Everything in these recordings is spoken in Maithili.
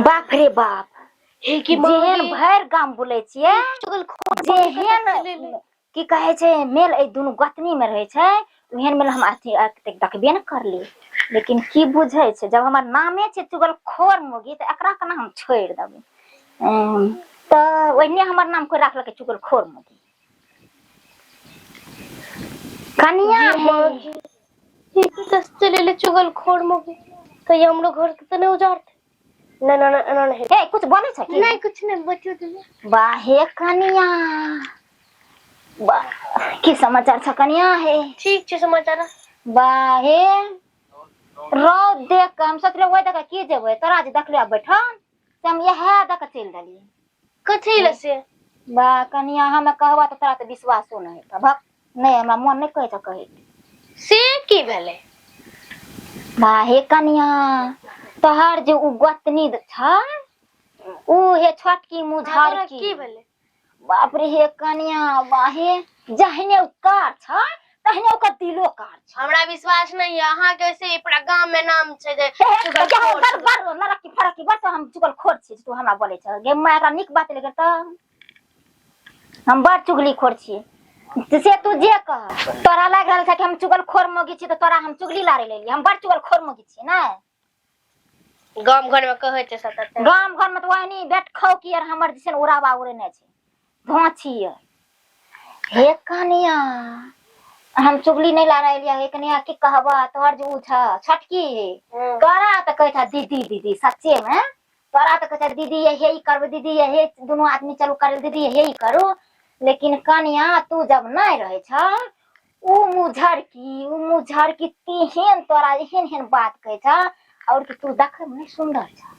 बाप रे बाप हे की जेहन भरि गाम बोलै छियै चुगलखोर जेहन की कहै छै मेल एहि दुनू गोतनी मे रहै छै ओहन मेल हम अथी तक देखबे ने करली लेकिन की बुझै छै जब हमर नामे छै चुगलखोर मोगी तऽ एकरा केना हम छोड़ि देबै तऽ ओहिने हमर नाम कोइ राखलकै चुगलखोर मोगी कनिया चले ले चुगलखोर मोगी कहिया हमरो घर के तऽ नहि उजाड़तै नहीं नहीं नहीं नहीं हे कुछ बोले छ की नहीं कुछ नहीं बच्चों तुझे वाहे कनिया वाह की समाचार छ कनिया हे ठीक छै समाचार वाहे रौद देख के हम सोचले ओहि देख की जेबै तोरा जे देखलियै बैठल से हम इएह दऽ के चलि देलियै कथी लए से वाह कनिया हमे कहबा तऽ तोरा तऽ विश्वासो नहि हेतऽ भक नहि हमरा मोन नहि कहै छौ कहै से की भेलै वाह हे कनिया तोहर जे उ गोतनी छ उ हे छोटकी मुँह तोरा झाड़की की भेलै बाप रे हे कनिया वाहे जहने उ कार छ तहने ओकर दिलो कार छ हमरा विश्वास नहीं है अहाँ के वैसे ही पूरा गांव में नाम छै जे हे, हे, चुगलखोर, बर बर लड़की फड़की बर तो हम चुगलखोर छी तू हमरा बोले छ गे माय एकरा नीक बात लेकर तऽ हम बड़ चुगलीखोर छी से तू जे कह तोरा लागि रहल छै कि हम चुगलखोर मोगी छी तऽ तोरा हम चुगली लारे लेली हम बड़ चुगलखोर मोगी छी ने गाम घर में कहै छै सतत गाम घर में तऽ ओहनी बेट खौ की आर हमर जैसन उड़ाबा उड़ेने छै धोछी आर हे कनिया हम चुगली नहि ला रहलियै हे कनिया की कहबा तोहर जे उ छ छोटकी तोरा तऽ कहै छ दीदी दीदी सच्चे में तोरा तऽ कहै छ दीदी ये हे ई करबै दीदी ये हे दुनू आदमी चलू करै दीदी ये हे ई करू लेकिन कनिया तू जब नहि रहै छ उ मुझरकी उ मुझरकी तेहन तोरा एहन एहन बात कहै छ और कि तू देखै मे नहि सुन्दर छ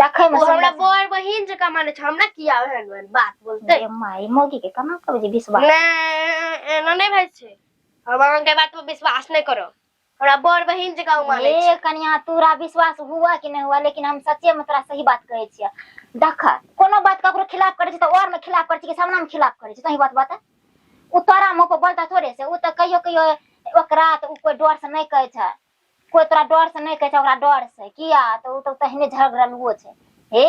देखै मे ओ हमरा सुन्दर छ। बर बहिन जकाँ मानै छै हमरा किया ओहन ओहन बात बोलतै गे माय मौगी के केना कहबै जे विश्वास नहि एना नहि भए छै हम अहाँके बात पर विश्वास नहि करब हमरा बर बहिन जकाँ ओ मानै ए छै कनिया तोरा विश्वास हुआ कि नहि हुआ लेकिन हम सच्चे में तोरा सही बात कहै छियै देख कोनो बात ककरो खिलाफ करै छै तऽ और में खिलाफ करै छै कि सामना में खिलाफ करै छै सही बात बता ओ तोरा मुँह पर बोलता थोड़े से ओ तऽ कहियो कहियो ओकरा तऽ ओ कोइ डर से नहि कहै छै कोइ तोरा डर से नहि कहै छै ओकरा डर से किया तऽ ओ तऽ तहने झगड़लुओ छै हे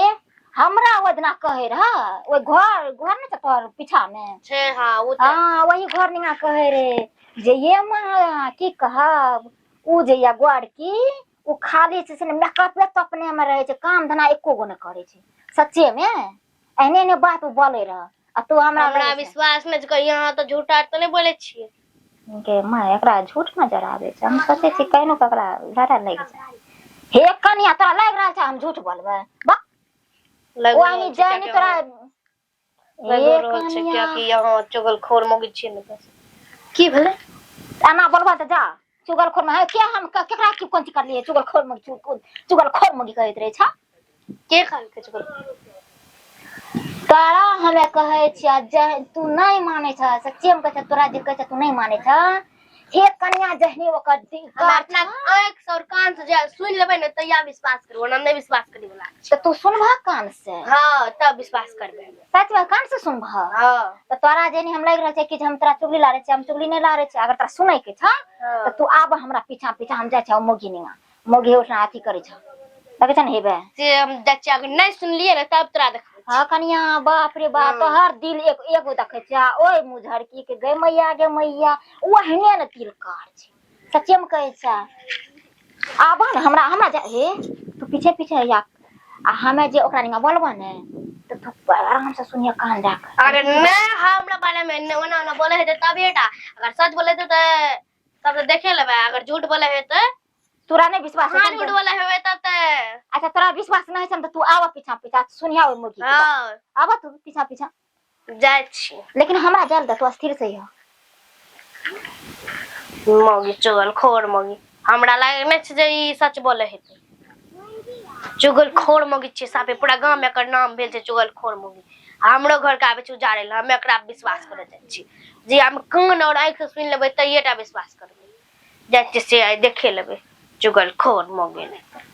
हमरा ओहि दिना कहै रह ओहि घर घर नहि छै तोहर पीछा मे छै हँ ओ तऽ हाँ वही घर निगा कहै रे जे ये माँ की कहब उ जे या गोरकी उ खाली छै से ने मेकअपे तपने मे रहै छै काम धंधा एको गो नहि करै छै सच्चे मे एहने एहने बात उ बोलै रह आ तू हमरा हमरा लगै छै विश्वास नहि छै कहियो अहाँ तऽ झूठा तऽ नहि बोलै छियै गे माँ एकरा झूठ नजर आबै छै हम सोचै छी केहनो ककरा लड़ा लागि जाय हे कनिया तोरा लागि रहल छै हम झूठ बोलबै बा लागि ओ रहल आनी छै जानी कियाकि तोरा अहाँ हे लागि रहल छै कनिया कियाकि अहाँ चुगलखोर मौगी छियै ने बस की भेलै एना बोलबा तऽ जा चुगलखोर में है के हम केकरा की कोन चीज करलियै चुगलखोर में चुगलखोर में कहैत रहै छ के कहलकै चुगलखोर तोरा हमे कहै छियै जे तू नहि मानै छ सच्चे में कहै छ तोरा जे कहै छ तू नहि मानै छ हे कन्या जहने ओकर हम कार अपना आँखि से और कान से जे सुनि लेबै ने तहिया विश्वास करबै ओना नहि विश्वास करै वाला तऽ तू सुनबह कान से हँ तब विश्वास करबै हम। सच में कान से सुनबह हँ तऽ तोरा जेनी हम लागि रहल छै कि जे हम तोरा चुगली लारै छियै हम चुगली नहि लारै छियै अगर तोरा सुनै के छ हँ तऽ तू आब हमरा पीछा पीछा हम जाइ छियै मौगी निगा मौगी ओठना अथी करै छ देखै छ ने हेबे से हम जाइ छियै अगर नहि सुनलियै ने तब तोरा देखबै हँ कनिया बाप रे बाप हँ। तोहर दिल एक एगो देखै छै आ ओहि मुझरकी के गे मैया गे मैया ओहने ने तिलकार छै सच्चे में कहै छै आबह ने हमरा हमरा जा हे तू पीछे पीछे या आ हमे जे ओकरा निगा बोलबह ने तऽ तू आराम से सुनिए कान दए कऽ अरे नहि हमरा बारे में नहि ओना ओना बोले हेतै तबे टा अगर सच बोले हेतै तऽ तब तऽ देखे लेबै अगर झूठ बोले हेतै तोरा नहि विश्वास अहाँ हेतौ झूठ ने? बोले हेबै तब तऽ अच्छा तोरा विश्वास नहि छै तऽ तू आबऽ पीछा पीछा सुनिया ओहि मुर्गी के बात। हँ आबऽ तू पीछा पीछा जाइ छी लेकिन हमरा जाल दे तू स्थिर से यह मौगी चुगलखोर मौगी हमरा लागै नहि छै जे ई सच बोले हेतै चुगलखोर मौगी छियै साफे पूरा गाममे एकर नाम भेल छै चुगलखोर मौगी आ हमरो घरके आबै छै उजाड़ै लए हम एकरा विश्वास करऽ जाइ छी जे हम कान आओर आँखिसँ सुनि लेबै तैये टा विश्वास करबै जाइ छियै से आइ देखे लेबै चुगलखोर मौगी नहि